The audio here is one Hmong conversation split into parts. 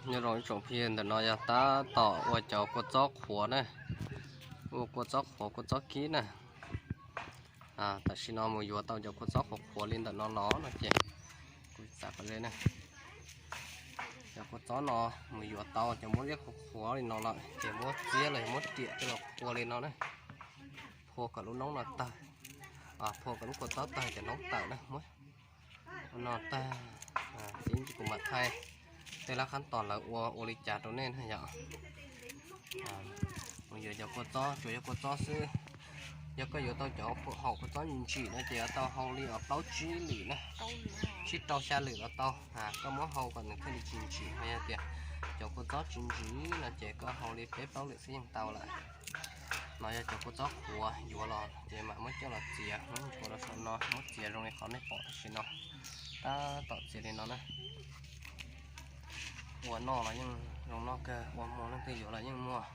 Nyob zoo ib tsoom phooj ywg, ntawm no yog tab tom ua cov kua txob qhuav na, ua kua txob qhuav kua txob kib na. Tam sim no mus yuav tau cov kua txob qhuav qhuav li ntawm no los no ces kuv txav kom le na. Cov kua txob no mus yuav tau cov muab liab qhuav qhuav li no lawm ces muab txiab los muab riam coj los qhuav li no na, phua kom lub noob no tawg, phua kom lub kua txob tawg cov noob tawm na, muab no tag, tib ntsis kuv mam thaij tej lab qab tos lawv ua ua li cas rau nej na yom. Mus yuav cov kua txob, tsuas yog kua txob xwb. Yog koj yuav tau cov haum kua txob ntsim no ces yuav tau hau li uas plaub tsib lwm na, tsib rau xya lwm los tau. Koj muab hau kom nws thiaj li tsis ntsim, ho yog tias cov kua txob tsis ntsim no ces koj hau li peb plaub lwm xwb yeej tau lawm. No yog cov kua txob qhuav yuav los ces mam muab coj los txiav, muab ntsuav rau saum no, muab txiav zoo li qhov nej pom tam sim no. Tab tom txiav li no na. Ua noj los yeej zoo noj kawg, ua muag leej twg yuav los yeej muag.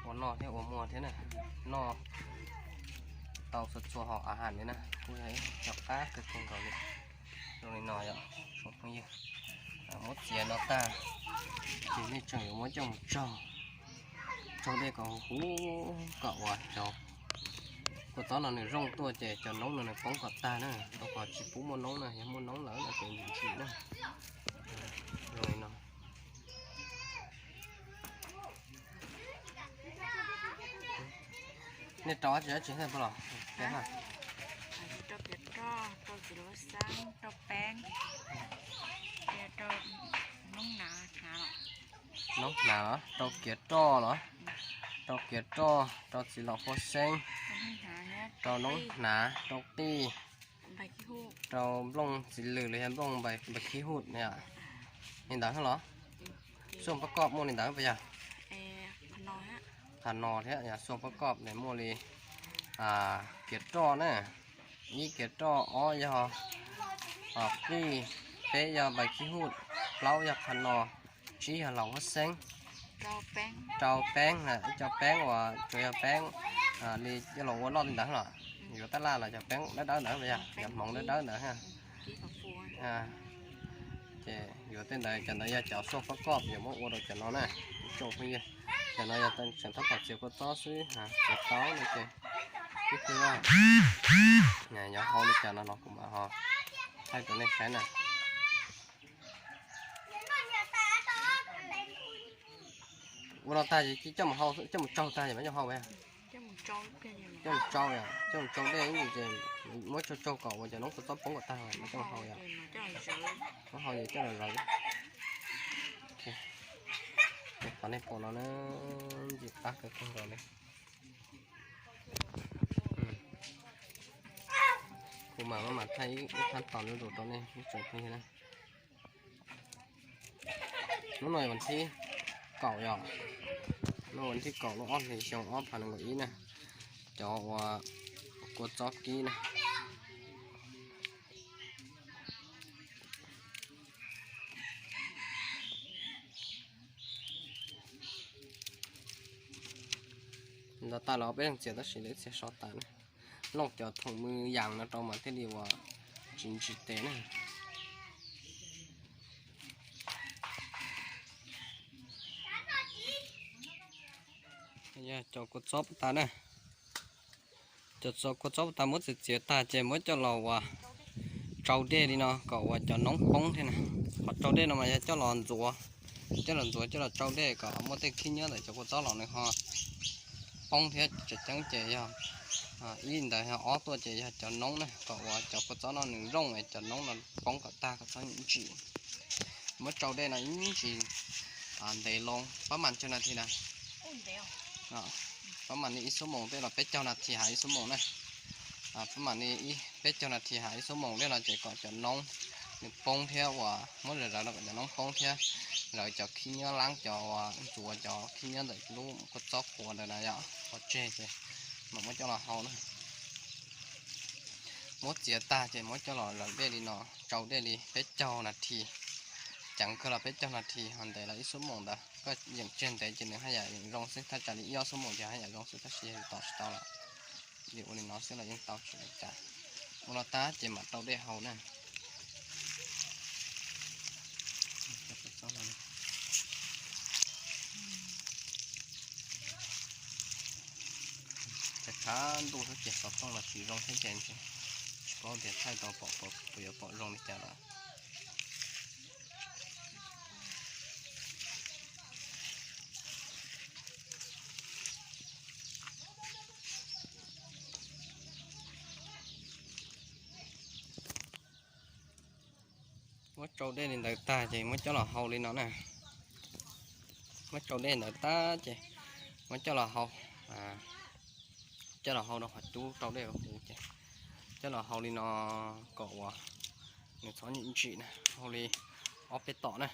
Ua noj thiab ua muag thiab na, noj tau txhua txhua hom av ham li na, kuj yog ib co qab kawg kawg nkaus li. Zoo li no yom, tsoom phooj ywg, muab txiav no tag ces nej tseem yuav muab coj mus tsaug, tsaug dej kom huv huv kom uas cov kua txob no nws zoo tuaj ces cov noob no nws poob kom tag na, rau qhov tsis pub muaj noob na, yog muaj noob lawm no ces ntsim ntsim na. Zoo li no. Nej rau dab tsi dab tsi thiab puas los? Rau kiav roj, rau txiv lau xab, rau peeb, rau noob hnav, noob hnav los? Rau kiav roj los? Rau kiav roj, rau txiv lau xab, rau noob hnav, rau qij, rau nplooj txiv lws los yog nplooj npais khib huj na. Li ntawd los? Xuaj pab koj muaj li ntawd puas yog? Qhov no thiab yog xuaj pab koj ne, muaj li kiav roj na, ib kiav roj, ob yog qij, peb yog npais khib huj, plaub yog qhov no, tsib yog lau xab, rau peeb, ib co peeb uas tsuas yog peeb li coj los ua noj li ntawd los? Yuav tab laj los cov peeb dawb dawb ntawd puas yog, cov hmoov dawb dawb ntawd? Ces yuav tej ntawd, cov ntawd yog cov xuaj pab koj yuav muab ua rau cov no na. Tsoom phooj ywg, cov no yog tseem tab tom txiav kua txob xwb, txiav tau no ces ib pliag yuav hau li cas no los kuv mam ho thaij rau nej saib na. Ua no tag ces coj mus hau, coj mus tsaug tag ces mam coj hau. Coj mus tsau, coj mus tsau dej ces muab tsaug tsaug kom uas cov noob kua txob poob kom tag mam coj mus hau yom. Muab hau ces coj los zawv. Qhov nej pom no na, ntxim qab kawg nkaus li. Kuv mam maj mam thaij ib qhab tos no rau nej ib tsoom phooj ywg na. Hnub no vas thib kaum yom, hnub vas thib kaum lub ob hlis xyoo ob phav nees nkaum ib na, cov uas kua txob kib na. Los tas los peb leeg txiav tab sis lawv txiav sov tas na. Looj cov thoom mws yas no rau mas thiaj li uas tsis ntsis tes na. Yog cov kua txob puas tas na, cov kua txob puas tas muab txiav txiav tag ces muab coj los uas tsau dej li no kom uas cov noob poob thiab na. Qhov tsau dej no mas yog coj los ntxuav, coj los ntxuav coj los tsau dej kom muaj tej khib nyiab ntawm cov kua txob los nws ho poob thiab. Tseem ceeb ces yog ib ntawd, yog ob tuaj ces yog cov noob na, kom uas cov kua txob no nws zoo es cov noob no poob kom tag kom txhob ntsim. Muab tsau dej no ib ntsis ntev loo pab mas tsawg nas this na? Pab mas li ib xuab moos tej los peb caug nas this hais ib xuab moos na. Pab mas li peb caug nas this hais ib xuab moos tej no ces kom cov noob nws poob thiab uas muab zawv zawv no kom cov noob poob thiab, zawv cov khib nyiab, laab cov uas ntxuav cov khib nyiab ntawm lub kua txob qhuav ntawd na yom, qhuav tseg ces mam muab coj los hau na. Muab txiav tag ces muab coj los zawv dej li no, tsau dej li peb caug nas this, ceev kawg los peb caug nas this, ho ntev los ib xuab moos ntawd. Koj yeem tseg ntev ces nws haj yam yeem zoo xwb, thaj tsam li ib ob xuab moos ces haj yam zoo xwb, tab sis yog tos tsis tau lawm, vim ua li no xwb los yeej tau tsis ua cas. Ua no tag ces mam rau dej hau na. Cov kua txob no, Qab ntuj xwb ces xov tooj los tsis zoo thiab ces tsis paub tias thaij tau pom puas yuav pom zoo li cas lawm. Muab tsau dej li ntawd tag ces muab coj los hau li no na. Muab tsau dej ntawd tag ces muab coj los hau, coj los hau rau qhov cub rau dej huv ces coj los hau li no kom uas nws txhob ntsim ntsim na, hau li ob peb tom na.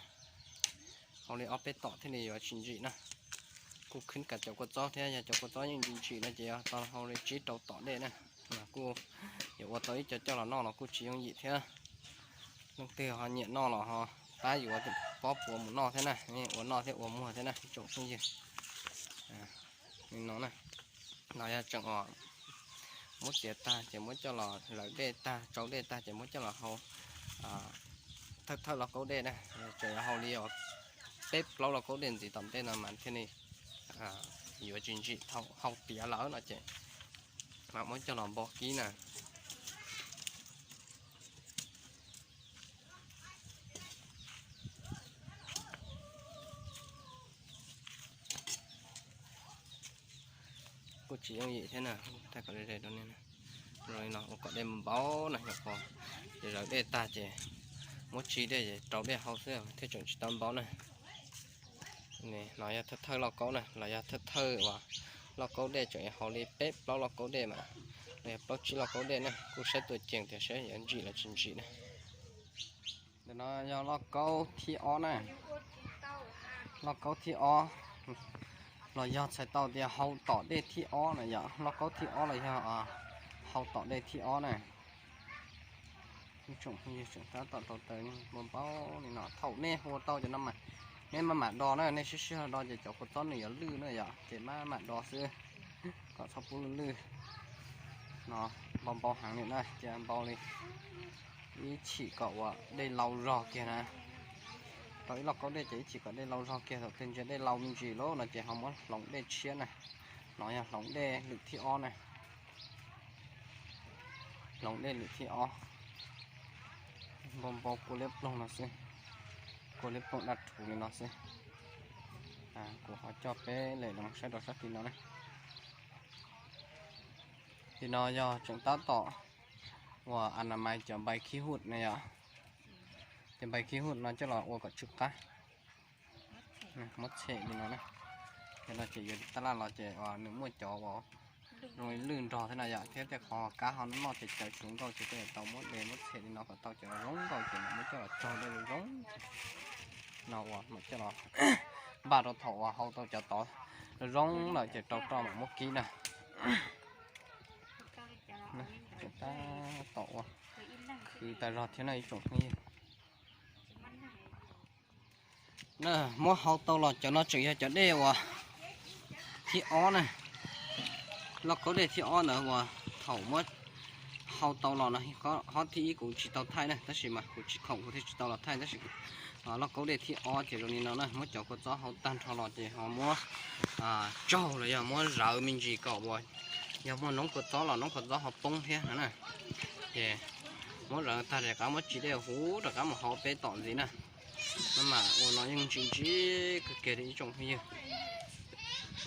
Hau li ob peb tom thiaj li yuav tsis ntsim na. Kuj khwb kav cov kua txob thiab, yog cov kua txob yeej ntsim ntsim no ces yog tau hau li tsib rau tom dej na. Kuj yuav ua tau ib co coj los noj los kuj tsis yooj yim thiab. Leej twg ho nyiam noj los ho pab yuav pob puav mus noj thiab na, ua noj thiab ua muag thiab na ib tsoom phooj ywg. Li no na, los yog tseem uas muab txiav tag ces muab coj los lawv dej tag, tsau dej tag ces muab coj los hau thawj thawj lauj kaub dej na, tseem yuav hau li peb plaub lauj kaub dej ntxiv tom ntej no mas thiaj li yuav tsis ntsim, hau tiav lawm no ces mam muab coj los npau kib na. Kuj tsis yooj yim thiab na, thaij kom ze ze rau nej. Zoo li no ua kom dej npau na, yog pom ces zawv dej tag ces muab tsis dej ces rau dej hau xwb thiaj tseem tsis tau npau na. No yog thawj thawj lauj kaub na, los yog thawj thawj uas lauj kaub dej tseem hau li peb plaub lauj kaub dej mas, los yog plaub tsib lauj kaub dej na, kuj saib tua ceev tias saib yuav ntsim los tsis ntsim na. Ntawm no yog lauj kaub thib ob na. Lauj kaub thib ob los yog txhais tau tias hau tom dej thib ob na yom. Lauj kaub thib ob los yog hau tom dej thib ob na. Ib tsoom phooj ywg tseem tab tom rau taws npau npau li no, thaum nej ua tau cov no mas nej maj mam do na, nej sib sib ho do ces cov kua txob nws yuav lwj na yom, ces maj mam do xwb kom txhob pub lwj lwj. No npau npau heev li na, ces npau li ib chim kom uas dej lau zog kiag na. Rau ib lauj kaub dej ces ib chim kom dej lau zog kiag, thaum twg ntsia dej lau me ntsis lawm no ces ho muab hloov dej tshiab na. No yog hloov dej lwm thib ob na. Hloov dej lwm thib ob. Npau npau kua liab ploog no xwb, kua liab ploog daj rhuv li no xwb. Kuv ho coj peb lem los saib rau sab tid no na. Li no yog tseem tab tom uas anamais cov npai khib hum na yom. Cov npai khib hum no coj los ua kom tsw qab. Muab tshem li no na. Cov no ces yuav tab laj los ces nws muaj cov uas zoo li lwj nrog thiab na yom, thiab tej qhov kab ho noj ces cawv tsuv nkauj ces tej tau muab de muab tshem li no kom tau cov zoo nkauj ces mam muab coj los tsaug dej zoo. No uas mam coj los npaj rau thaum uas hau tau cov tod zoo lawm ces rau roj mam muab kib na. Tseem tab tom ua khwv tas zog thiab na ib tsoom phooj ywg. Muab hau tau los cov no tseem yog cov dej uas thib ob na. Lauj kaub dej thib ob ntawd uas thaum muab hau tau los no, hob thib ib kuv tsis tau thaij na, tab sis mas kuv tsis khoom kuv thiaj tsis tau los thaij, tab sis lauj kaub dej thib ob ces zoo li no na, muab cov kua txob hau tag nrho los ces ho muab tsaug los yog muab zawv me ntsis kom uas yog muaj noob kua txob los noob kua txob ho poob thiab no na. Ces muab zawv tag ces rov qab muab tsis dej huv rov qab mus hau peb tom ntxiv na. Maj mam ua no yeej ntsim ntsim kawg kiag li ib tsoom phooj ywg.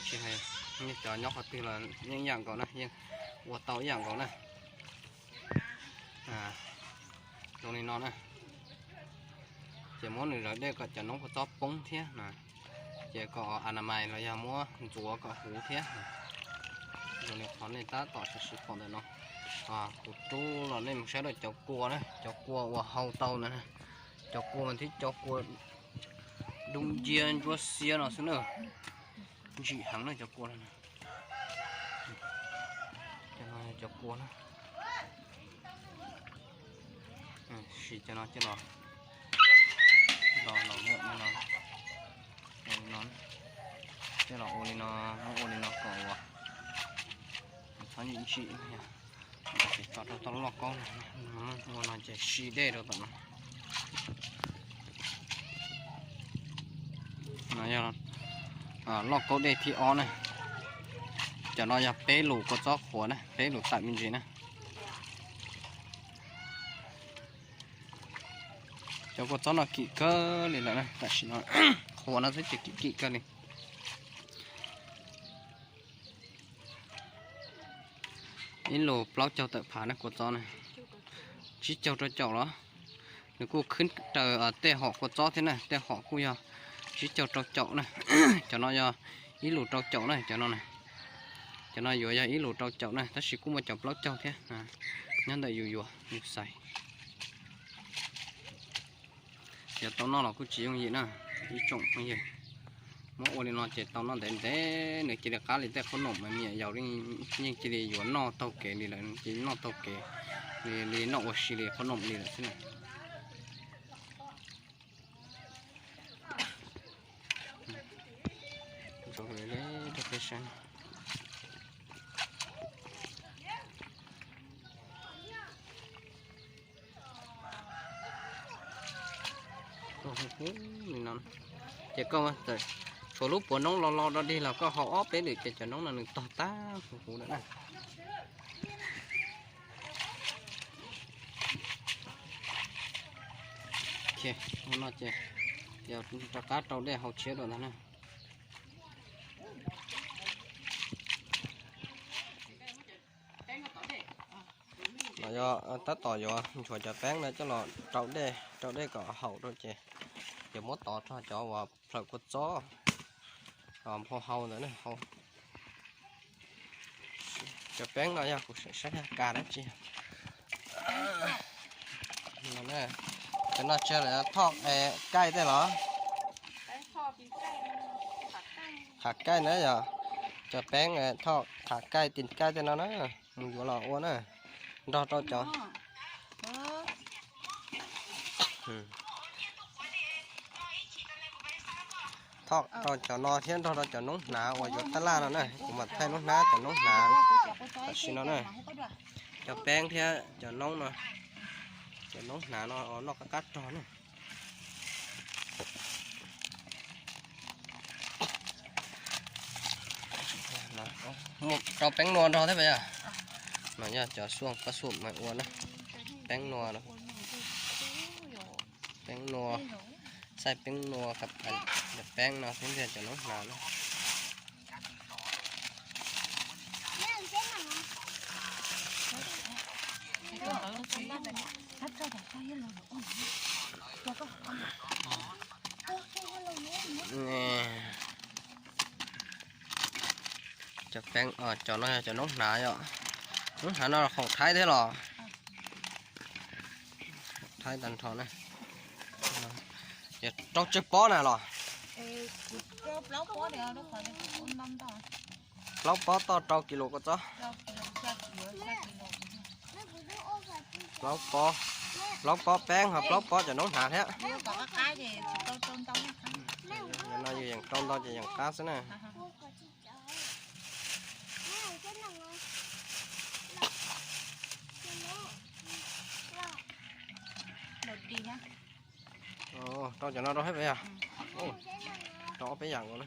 Tsis hais nej cov nyob qhov twg los yeej ib yam nkaus na, yeej ua tau ib yam nkaus na. Zoo li no na. Ces muab nws zawv dej kom cov noob kua txob poob thiab na. Ces kom anamais los yog muab ntxuav kom huv thiab. Zoo li qhov nej tab tom siv pom ntawm no. Kuv rub los nej mus saib rau cov kua na, cov kua uas hau tau ntawd na. Cov kua mas twb cov kua dub nciab ntsuab xiab no xwb na. Ntsim heev na cov kua no. Cov no cov kua na. Siv cov no coj los, los, los, no, coj los ua li no, muab ua li no kom uas txhob ntsim ntsim. Ces tso rau tau lauj kaub no, ua no ces si dej rau tom no. No yog lauj kaub dej thib ob na. Cov no yog peb lus kua txob qhuav na, peb lus tawm me ntsis na. Cov kua txob no kim kawg li lawm na, tam sim no qhuav no xwb ces kim kim kawg li. Ib lus plaub caug tawm phav na kua txob na, tsib caug rau caum los. Nws kuj khwb raws tej hom kua txob thiab na, tej hom kuj yog tsib caug rau caum na. Cov no yog ib lus rau caum na, cov no na. Cov no yuav yog ib lus rau caum na, tab sis kuj muaj cov plaub caug thiab. Nyob ntawm yus yuav yus xaiv. Yog tau noj los kuj tsis yooj yim na, ib tsoom phooj ywg. Muab ua li no ces tau noj ntev ntev, nws cia li qab li tej qhob noom mas me nyuam yaus yeej cia li yuav noj taug kev li lawm, cia li noj taug kev li, li noj ua si li qhob noom li lawm xwb na. Ces koj tshuav lub puav noob lo lo dog dig los koj hau ob peb lwm ces cov noob no nws tog tag huv huv lawm na. Ua no ces yog rov qab rau dej hau tshiab dua ntag na. Los yog tab tom yuav nchuav cov peeb no coj los rau dej, rau dej kom haum rau ces yuav muab tov rau cov uas plhaws kua txob nphau hau ntawd na. Cov peeb no yog kuv saib ka dab tsi. Cov no tsis thoj kaij tej los? Qhav kaij na yog cov peeb thoj qhav kaij, tis kaij tej no na, mus yuav los ua na, nrog rau cov thoj rau cov no thiab nrog rau cov noob hnav uas yuav tab laj no na, kuv mam thaij lub hnab cov noob hnav tam sim no na. Cov peeb thiab cov noob no, cov noob hnav no noj qab qab rog na. Muaj rau peeb nua nrog thiab puas yog? No yog cov xuaj pab xuam mas ua na, peeb nua no, peeb nua, xaij peeb nua, peeb no thiab cov noob hnav na. Cov peeb, cov no yog cov noob hnav yom. Noob hnav no khoom thaib thiab los? Thaib tag nrho na. Rau tsawg pob na los? Plaub pob toj rau kis lus kua txob. Plaub pob, plaub pob peeb ho plaub pob cov noob hnav thiab. No yus yeem rau ntau ces yeem qab xwb na. Rau cov no rau thiab puas yog? Rau ob peb yam nkaus na.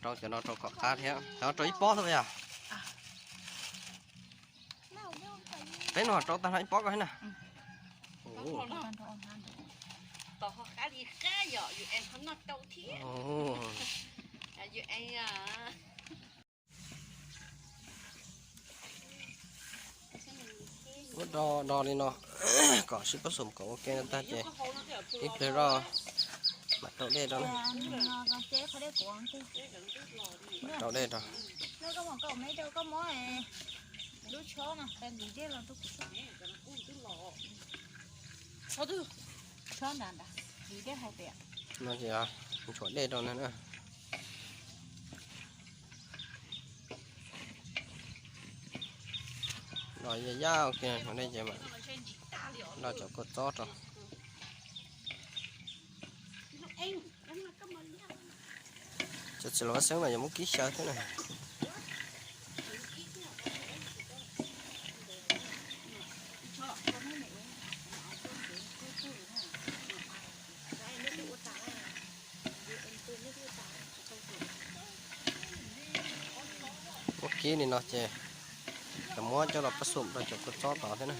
Rau cov no rau kom qab thiab, cov no rau ib pob xwb puas yog? Peb no rau tag nrho ib pob ko thiab na. Muab do do li no kom sib pab xum kom ua ke no tag ces ib pliag zoj mam rau dej rau na. Mam rau dej rau. No ces tshuam dej rau na. Los yaj yaj ua ke no, tshuam dej ces mam nrog cov kua txob rau. Cov txiv los vaj xeeb no yuav muab kib xyaw thiab na. kib li no ces cov muab coj los pab xum rau cov kua txob tod thiab na.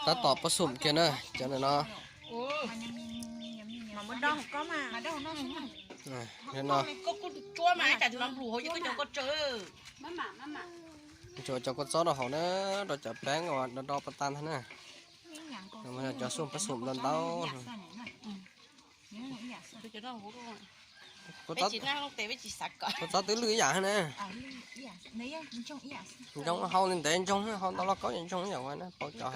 Tab tom pab xum kiag na cov ntawm no. No, ntsuas cov kua txob rau hauv na, rau cov peeb uas do do pas tas ntag na. Cov xum pab xum ntau ntau. Kua txob twb lwj ib yam na. Ntsoog hau li ntev ntsoog, hau ntau los kaub ntsoog ntsoog ib yam na, pauv cov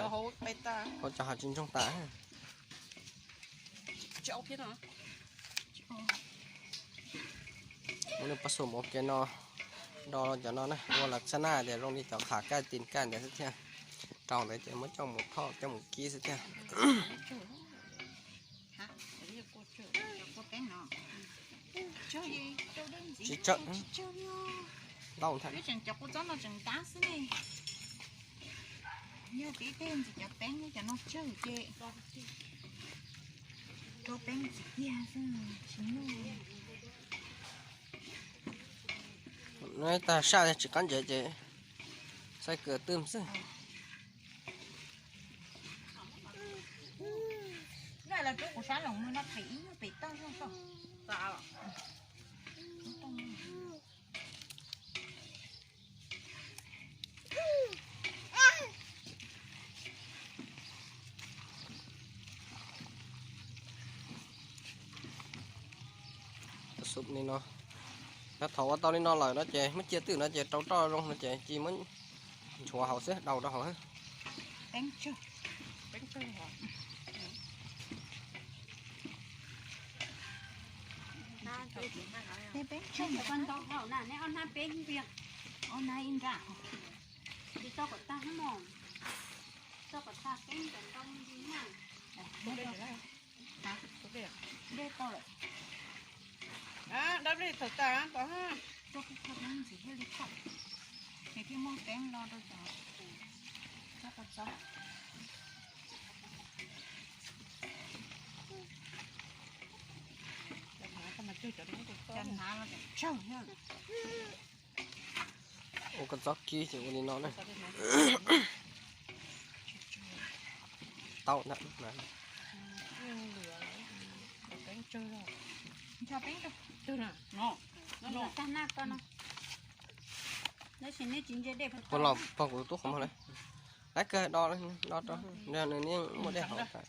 hav tsis ntsoog tas. Ua li pab xum ua ke no, do cov no na, ua las xab naj tias zoo li cov qham kaj tis kaj ntawd xwb thiab. Rau ntawd ces muab coj mus thoj coj mus kib xwb thiab. Tsis tsawg, ntau ntag. Cov kua txob no tseem ntab xwb ne. Yog peb tej ntxim cov peeb cov no tsawg ces rau peeb ntxim kiag xwb tsis muaj. Tag saj tsis qab ntsev ces xaij kws twm xwb. Xum li no, yog thaum ua tau li no lawm no ces muab cia twm no ces rau roj zoo no ces cia muab nchuav hauv xwb, daus rau hauv. Dej tau lawm. Dab dej thaum tas tod, rau kuv kho peeb ntxiv thiaj li thaum, nws thiaj muaj peeb lo rau cov, cov kua txob. Cov hnav los tsawg thiab. Ua kua txob kib ces ua li no na. Tau ntag. Ua los pog kuv tub qhov muag lawm. Lab kawg do, do rau, nws yeej muaj dej hauv tas.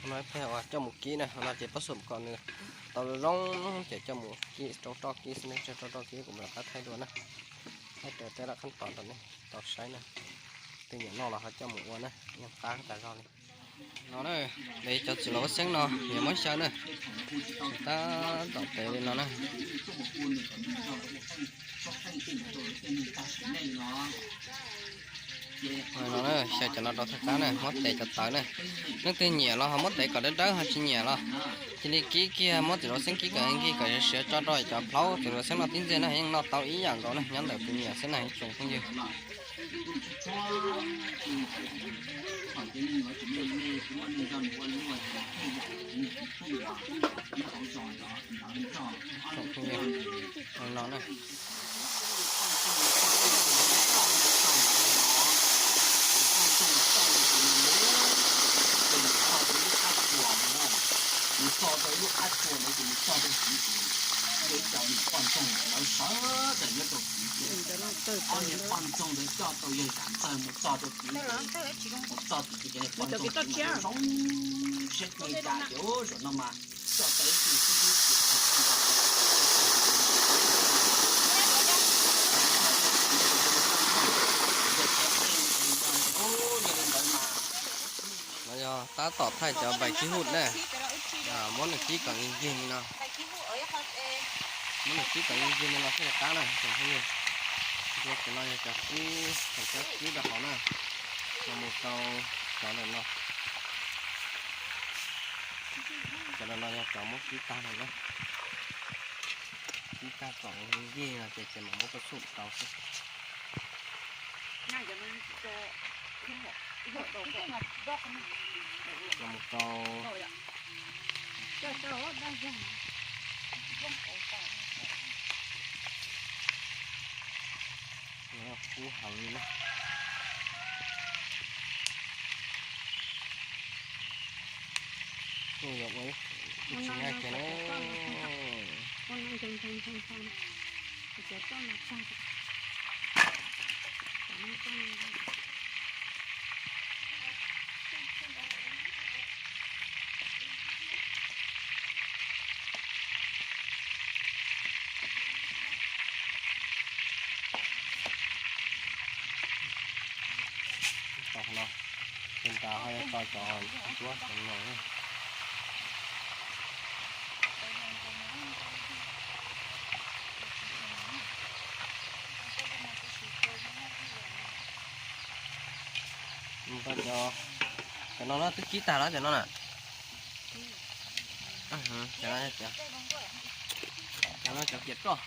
No peb ua coj mus kib na, no ces pab xum kom nws tau zoo zoo ces coj mus kib rau roj kib xwb, tseg rau roj kib kuv mam rov qab thaij dua na. Thaij raws tej lab qhab tos rau nej tau saib na. Tej nyiam noj los ho coj mus ua na, yeej qab tas zog li. No na, cov txiv laus xeeb no yuav muab xyaw na, tab tom tev li no na. No na, xyaw cov no rau thaj qab na, muab tes cov tawv na. Leej twg nyiam los ho muab tes kom dawb dawb, ho tsis nyiam los cia li kib kiag, muab txiv laus xeeb kib kom nkig kom siav tso rau cov plaub txiv laus xeeb no tib ntxiag na, yeej noj tau ib yam nkaus na, nyob ntawm tus nyiam xwb na ib tsoom phooj ywg. Tsoom phooj ywg, no na. Nws tso rau lub qab tsua ntawd ces nws tso rau txiv ces, ib cov niam poj ntxoog lawv sawv daws nyob rau txiv ces, ob niam poj ntxoog ntawd coj tau yawg Zam Ntxawg mus tso rau txiv ces, mus tso txiv ces cov niam poj ntxoog txiv mas zoo siab cai cas ces ub zaum no mas coj tau ib tug xib hwb tsis tau txi yog li ntawd mas. No yog tab tom thaij cov npais kib hub na, muab nws kib kom nkig nkig li no. Muab nws kib kom nkig nkig li no thiaj li qab na tsoom phooj ywg. Cov no yog cov kib, cov kib rau hauv na, los mus rau cov ntawm no. Cov ntawm no yog cov muab kib tag lawm na. Kib tag kom yej no ces ces mam muab paj xub rau xwb. Los mus rau kub heev li na. Kuj yog ua ib tsis nyab kiag na. Tau no, ces nrad ho yuav tso cov ntsuab cov no. Tau cov, cov no no twb kib tag los cov no na. Cov no, cov no cov kiav roj.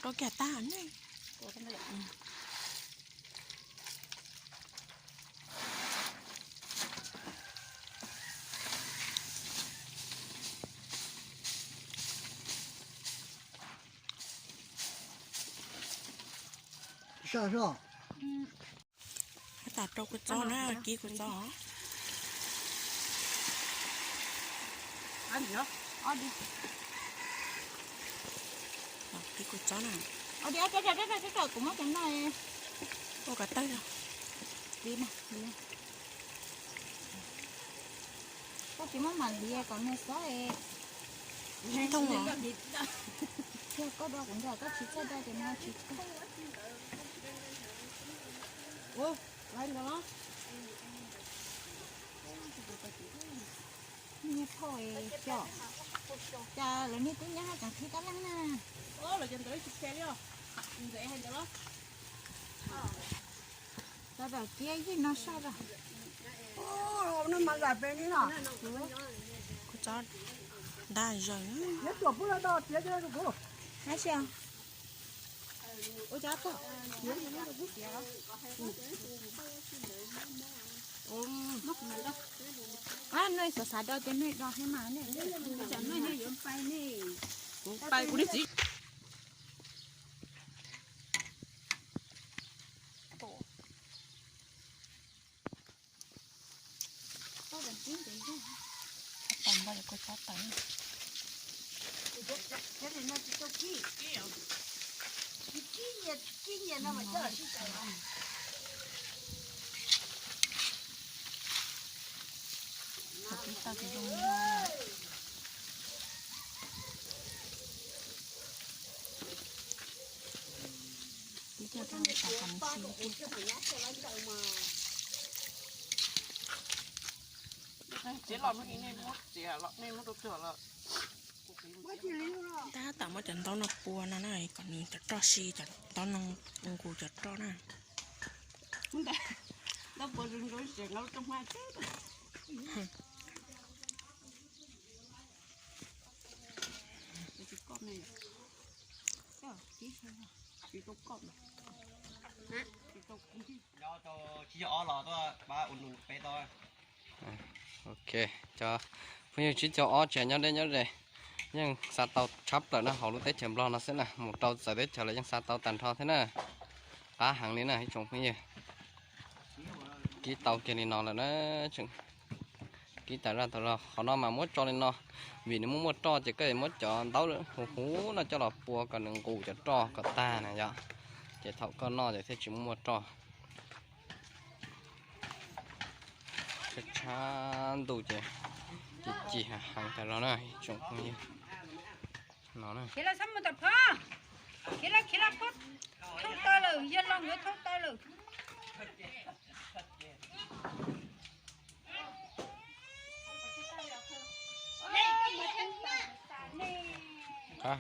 Rau kiag tag ne. Has tas rau kuv txob na, kib kuv txob. Kib kuv txob na. Kuv muab cov no ua kom tawg. Koj tsis muab mam hliv kom nws xob es. Thooj los. Yog koj do kuv nrog koj tsis txawj do ces no tsis txawj. Ua, lawv ntawd los. Nyiaj phauj es cov, cas lawv niag tub nyab haj tseem qhib tab leeg na. Lawv cov ntawd tsis phem li os. Ntawd hais ntawd los. Tau tawm kiag yig no saj tas. Kuv txob nta zaws. Hab xyov. Ua cas koj, kuv xav xav do ces nej do thiab mas nej, kuv pais kuv niag txiv. Tau npa kuv txob tawm. Tau tus zoo li no. Peb coj rau nws tau kom nws si. Txiav los hnub ib nej muab txiav los nej muab rau twg lawm? Tab tom muab cov ntaub no pua no na kom nws cov roj si, cov ntaub no nqus cov roj na. Ntaub pua zoo zoo siav nqa lub rooj hmab. Tsis yog ob los tuaj pab ua ntu peb tau. Ok, cov phooj ywg, tsib caug ob tsev nyob deb nyob ze yeej xa tau tshab plaws na hauv lub teb chaws Nplog no xwb na, mus rau txawv teb chaws los yeej xa tau tag nrho thiab na. Qab heev li na ib tsoom phooj ywg. Kib tau kiag li no lawm na. Kib tas zaj tas zog, qhov no mas muab tso li no, vim nws muaj muaj roj ces koj muab cov ntaub huv huv no coj los pua kom nws nqus cov roj kom tag na yom. Ces thaum koj noj ces thiaj tsis muaj muaj roj. Tshab tshab ntuj ces ci ci heev tas zog na ib tsoom phooj ywg. No na.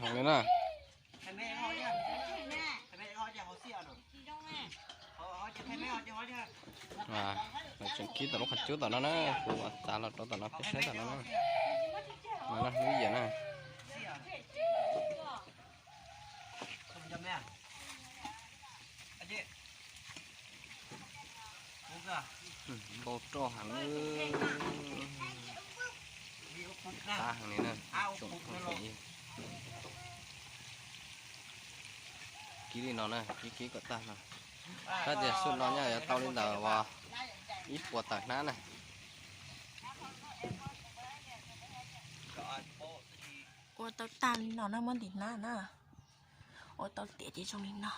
Hov li na. Lawv tseem kib tau lub qhov cub tom no na, kuv txav los rau tom no peb saib tom no na. No na, lub yias na. Npau roj heev, qab heev li na. Kib li no na, kib kib kom tag no. Tab tias xub no nyob yuav tau li ntawm uas ib puas tawm hnab na. Ua tau tag li no na, muab ntim hnab na. Ua tau tiav ces zoo li no.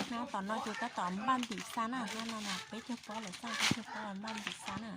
Hnab tom no ces tab tom npaj ntim xa na, hnab no na peb caug pob lawm, xa peb caug pob npaj ntim xa na.